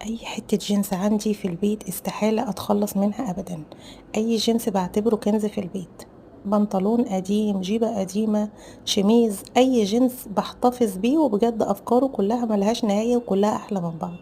اي حتة جنس عندي في البيت استحالة اتخلص منها ابدا. اي جنس بعتبره كنز في البيت، بنطلون قديم، جيبة قديمة، شميز، اي جنس بحتفظ بيه، وبجد افكاره كلها ملهاش نهاية وكلها احلى من بعض.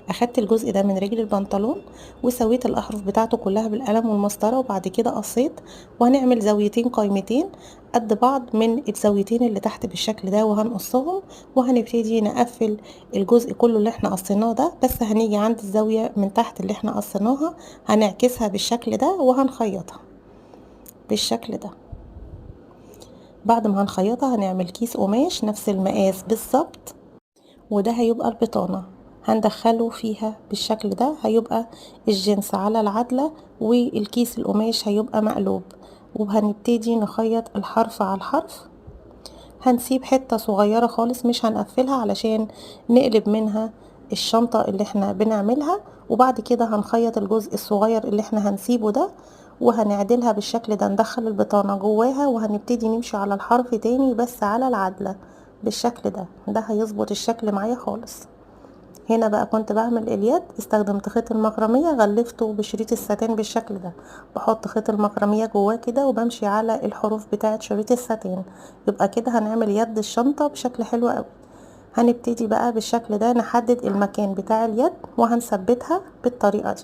اخدت الجزء ده من رجل البنطلون وسويت الاحرف بتاعته كلها بالقلم والمسطرة، وبعد كده قصيت، وهنعمل زاويتين قايمتين قد بعض من الزاويتين اللي تحت بالشكل ده، وهنقصهم وهنبتدي نقفل الجزء كله اللي احنا قصيناه ده. بس هنيجي عند الزاوية من تحت اللي احنا قصيناها هنعكسها بالشكل ده وهنخيطها بالشكل ده. بعد ما هنخيطها هنعمل كيس قماش نفس المقاس بالظبط، وده هيبقى البطانة هندخله فيها بالشكل ده. هيبقى الجنس على العدلة والكيس القماش هيبقى مقلوب، وهنبتدي نخيط الحرف على الحرف. هنسيب حتة صغيرة خالص مش هنقفلها علشان نقلب منها الشنطة اللي احنا بنعملها، وبعد كده هنخيط الجزء الصغير اللي احنا هنسيبه ده وهنعدلها بالشكل ده، ندخل البطانة جواها وهنبتدي نمشي على الحرف تاني بس على العدلة بالشكل ده. ده هيظبط الشكل معايا خالص. هنا بقى كنت بعمل اليد، استخدمت خيط المكرمية غلفته بشريط الستان بالشكل ده، بحط خيط المكرمية جواه كده وبمشي على الحروف بتاعة شريط الستان. يبقى كده هنعمل يد الشنطة بشكل حلو قوي. هنبتدي بقى بالشكل ده نحدد المكان بتاع اليد وهنثبتها بالطريقة دي،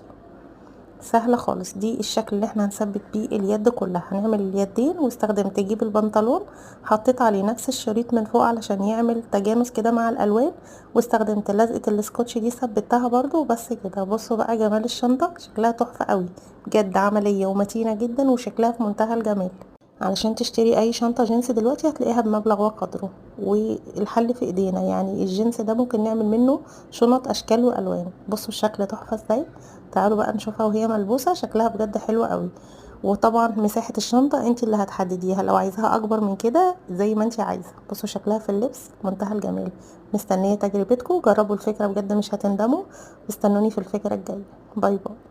سهلة خالص. دي الشكل اللي احنا هنثبت بيه اليد كلها. هنعمل اليدين، واستخدمت جيب البنطلون حطيت عليه نفس الشريط من فوق علشان يعمل تجانس كده مع الالوان، واستخدمت لزقة الاسكوتش دي ثبتها برضو. وبس كده. بصوا بقى جمال الشنطة، شكلها تحفة قوي بجد، عملية ومتينة جدا وشكلها في منتهى الجمال. علشان تشتري اي شنطة جنس دلوقتي هتلاقيها بمبلغ وقدره، والحل في ايدينا. الجنس ده ممكن نعمل منه شنط اشكال والوان. بصوا الشكل تحفة ازاي. تعالوا بقى نشوفها وهي ملبوسة، شكلها بجد حلو قوي. وطبعا مساحة الشنطة انت اللي هتحدديها، لو عايزاها اكبر من كده زي ما انت عايزة. بصوا شكلها في اللبس منتهى الجمال. مستنية تجربتكم، جربوا الفكرة بجد مش هتندموا. استنوني في الفكرة الجاية. bye bye.